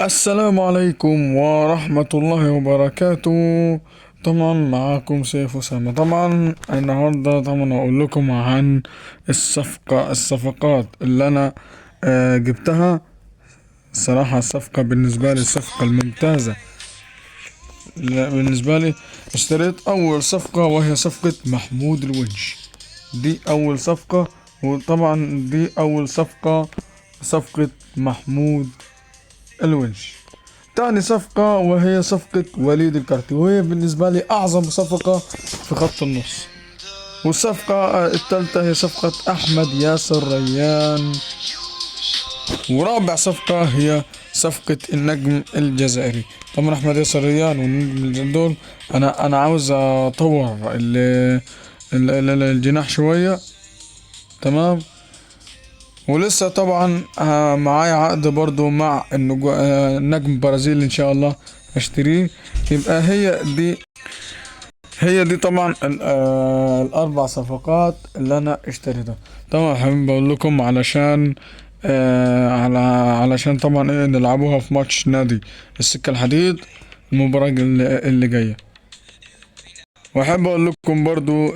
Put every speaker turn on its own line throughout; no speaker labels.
السلام عليكم ورحمة الله وبركاته. طبعا معاكم سيف أسامة. طبعا النهاردة طبعا هقول لكم عن الصفقات اللي انا جبتها. الصراحة الصفقة بالنسبة لي الصفقة الممتازة بالنسبة لي، اشتريت اول صفقة وهي صفقة محمود الونش. دي اول صفقة، وطبعا دي اول صفقة، صفقة محمود الونش. تاني صفقة وهي صفقة وليد الكارتي، وهي بالنسبة لي أعظم صفقة في خط النص. والصفقة الثالثة هي صفقة أحمد ياسر ريان. ورابع صفقة هي صفقة النجم الجزائري. طبعا أحمد ياسر ريان والنجم دول أنا عاوز أطور الجناح شوية، تمام. ولسه طبعا معايا عقد برضو مع النجم البرازيلي ان شاء الله اشتريه. يبقى هي دي طبعا الاربع صفقات اللي انا اشتريتها. طبعا حابب بقول لكم علشان طبعا ايه نلعبوها في ماتش نادي السكة الحديد المباراة اللي جاية. واحب اقول لكم برضو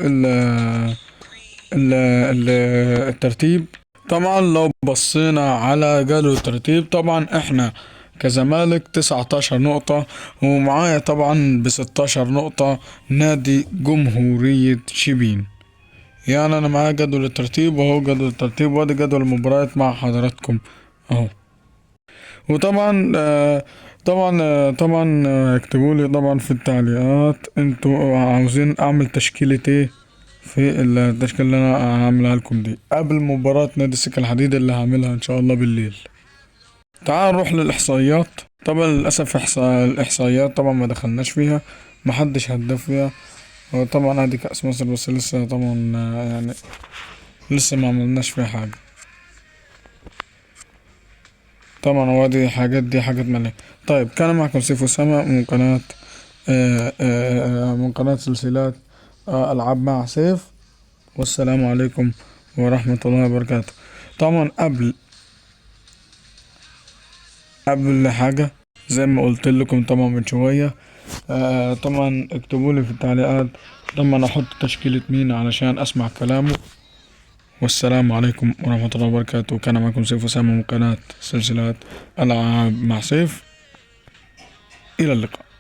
الترتيب. طبعا لو بصينا على جدول الترتيب، طبعا احنا كزمالك 19 نقطة، ومعايا طبعا ب16 نقطة نادي جمهورية شبين. يعني انا معايا جدول الترتيب وهو جدول الترتيب، وادي جدول المباريات مع حضراتكم اهو. وطبعا طبعا، اكتبوا لي طبعا في التعليقات انتوا عاوزين اعمل تشكيلة ايه في التشكيلة اللي انا هعملها لكم دي قبل مباراة نادي السكة الحديد اللي هعملها ان شاء الله بالليل. تعال نروح للاحصائيات. طبعا للاسف الاحصائيات طبعا ما دخلناش فيها، ما حدش هدف فيها. وطبعا ادي كأس مصر بس لسه طبعا لسه ما عملناش فيها حاجة. طبعا هو دي حاجات، دي حاجات مالية. كان معكم سيف أسامة من قناة، من قناة سلسلات، ألعاب مع سيف، والسلام عليكم ورحمة الله وبركاته. طبعا قبل حاجة زي ما قلت لكم طبعا من شوية، طبعا اكتبوا لي في التعليقات طبعا احط تشكيلة مين علشان اسمع كلامه. والسلام عليكم ورحمة الله وبركاته. كان معكم سيف أسامة من قناة سلسلات ألعاب مع سيف. إلى اللقاء.